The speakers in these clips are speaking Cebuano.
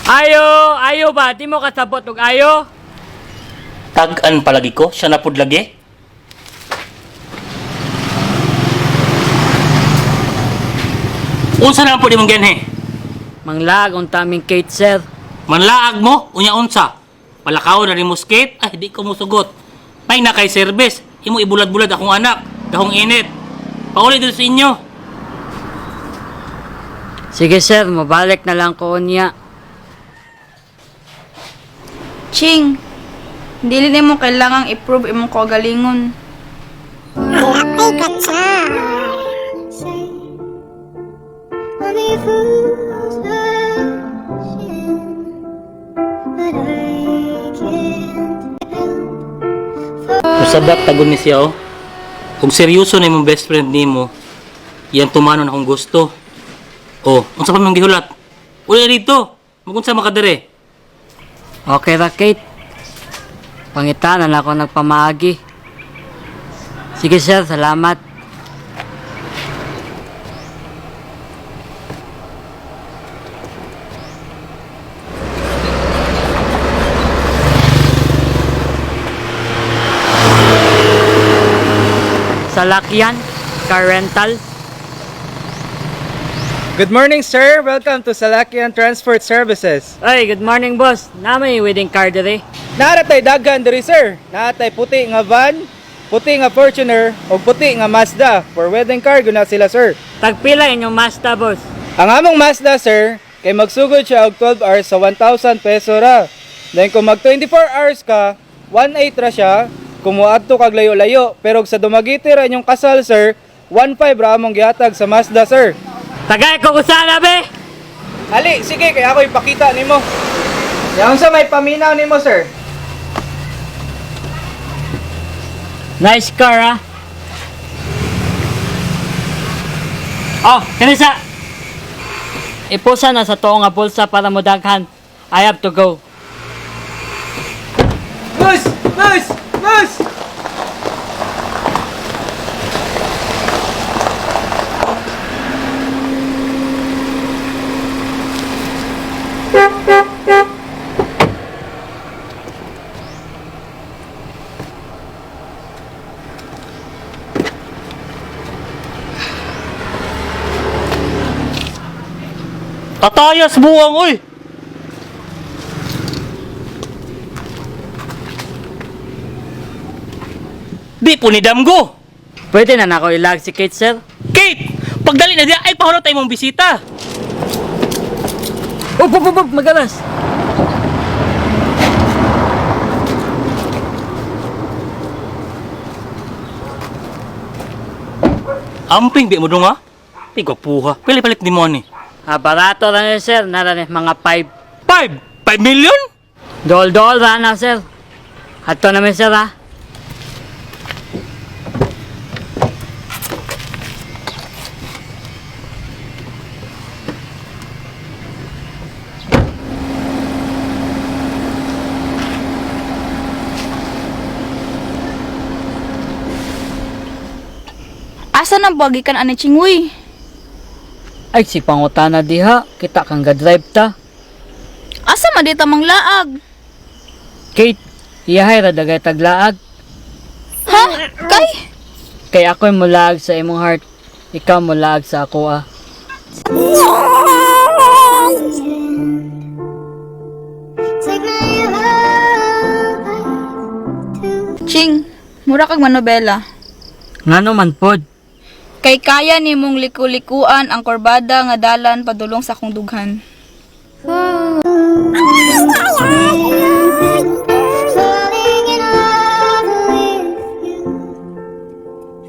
Ayo, ayo ba? Di mo kasabot og ayo? Tag-an palagi ko, siya na pud lagi. Unsa na lang pud imong genhe? Manglag unta aming Kate, sir. Manlaag mo, unya unsa. Palakaw na nimo skate, ay di ko musugot. May na kay service, imo ibulad-bulad akong anak, dahong init. Pauli dito sa inyo. Sige sir, mabalik na lang ko unya. Ching, dili nimo kailangang i-prove imong kagalingon. Only fools rush in, but I can't help Usabat tagon ni siya oh. Kung seryoso na imong best friend nimo, yan tumano na kung gusto. Oh, unsa pa mong gihulat? Uli dito. Magunsa makadere. Okay ra, Kate. Pangitanan ako nagpamaagi. Sige sir, salamat. Salakyan, car rental. Good morning, sir. Welcome to Salakian Transport Services. Ay, good morning, boss. Na may wedding car diri. Naratay daghan diri, sir. Naatay puti nga van, puti nga Fortuner, ug puti nga Mazda. For wedding car guna sila, sir. Tagpila inyong Mazda, boss. Ang among Mazda, sir, kay magsugod siya og 12 hours sa 1,000 peso ra. Then kung mag 24 hours ka, 1.8 ra siya. Kung moadto kag layo-layo, pero og sa Dumaguete ra inyong kasal, sir, 1.5 ra among gihatag sa Mazda, sir. Tagay ko kusana, be! Ali, sige, kay ako ipakita nimo. Yaon sa may paminaw nimo, sir. Nice car, ah. Oh, kanisa. Ipusa na sa tuo nga bulsa para modaghan. I have to go. Bus! Bus! Bus! Tatayas buwang oy. Di po ni Damgo. Pwede na nako ilag si Kate, sir. Kate, pagdali na diya ay pahulot tayo mong bisita. Up, up, up, up, magalas. Amping di mo dong ha? Di gwapuha. Pili palit ni mo ni. Ah, barato ra ni sir. Nara ni mga 5. 5? 5 million? Dol-dol ra na, sir. Ato namin, sir, ah. Asa na buwagi kan ani Ching uy? Ay, si pangutana diha. Kita kang ga-drive ta. Asa man di ta manglaag? Kate, iyahay ra dagay taglaag. Ha? Kay? Kay ako'y mulaag sa imong heart. Ikaw mulaag sa ako, ah. Take my whole life to Ching, mura kag manobela. Ngano man pod? Kay kaya nimong liku-likuan ang kurbada nga dalan padulong sa akong dughan. Falling in love with you.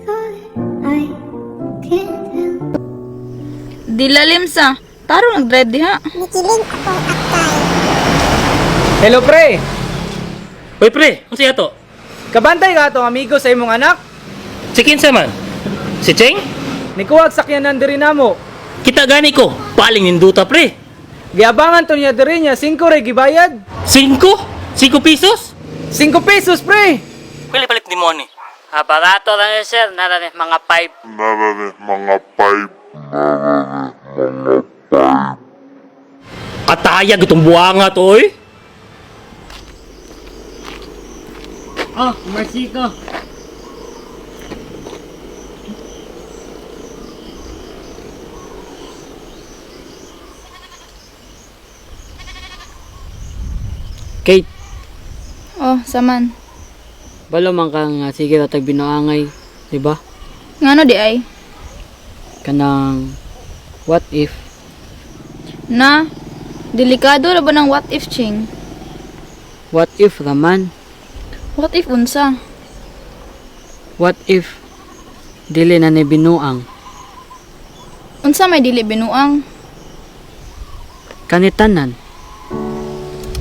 For I can't help. Dilalim sa, taro nag-drive diha. Hello, pre. Uy pre, unsa to? Kabantay ka atong amigo sa imong anak. Si kinsa man? Si Cheng? Nikuwag sakyanan diri namo. Kita gani ko, paling ninduta pre. Giabangan to niya diri niya 5 ray gibayad. 5? 5 pesos? 5 pesos, pre. Pili palit ni mo ni. Ah, barato ra ni sir. Nara ni mga 5. Mga 5. Atayas Payag itong buwanga to, oy. Oh, mercy ko. Kate, Oh, saman. balo man ka nga sige ra tag binuangay, di ba? Ngano di ay? Kanang what if? Na, delikado ra ba ng what if, Ching? What if raman? What if unsa? What if dili na ni binuang? Unsa may dili binuang? Kanitanan.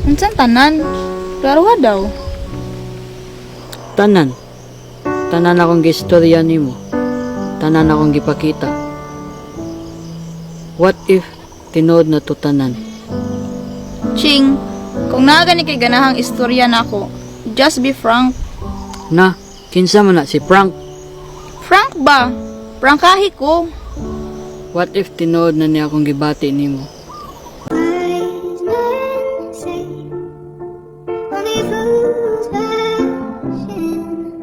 Unsan tanan? Klaruha daw. Tanan. Tanan akong gistorya nimo. Tanan akong gipakita. What if tinuod na to tanan? Ching, kung naa gani kay ganahang istorya nako, just be frank. Na, kinsa man na si Frank? Frank ba? Prangkahi ko. What if tinuod na niya akong gibati nimo? Wise men say only fools rush in,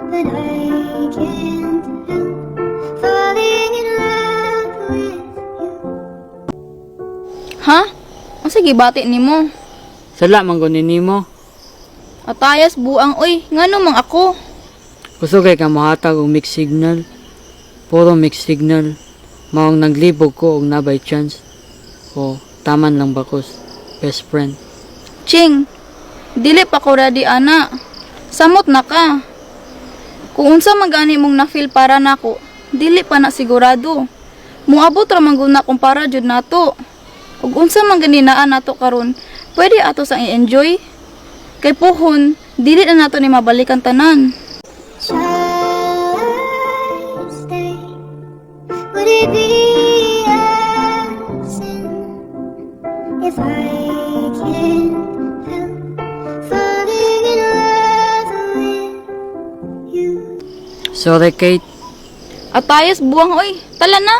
but I can't help falling in love with you. Ha? Unsa gibati nimo? Sala man guni nimo. Atayas buang oy, ngano mang ako? Gusto kay ka mohatag og mixed signal. Puro mixed signal. Maong naglibog ko og na by chance. O taman lang bakos. Best friend. Ching, dili pa ko ready ana. Samot na ka. Kung unsa man gani mong na-feel para nako, dili pa na sigurado. Moabot ra man gud na kung para jud nato. Ug unsa man gani naa nato karon, pwede ato sang i-enjoy. Kay puhon, dili na nato ni mabalikan tanan. Shall I stay? Would it be a sin if I can't help falling in love with you? Sorry Kate. Atayas buwang oy, tala na.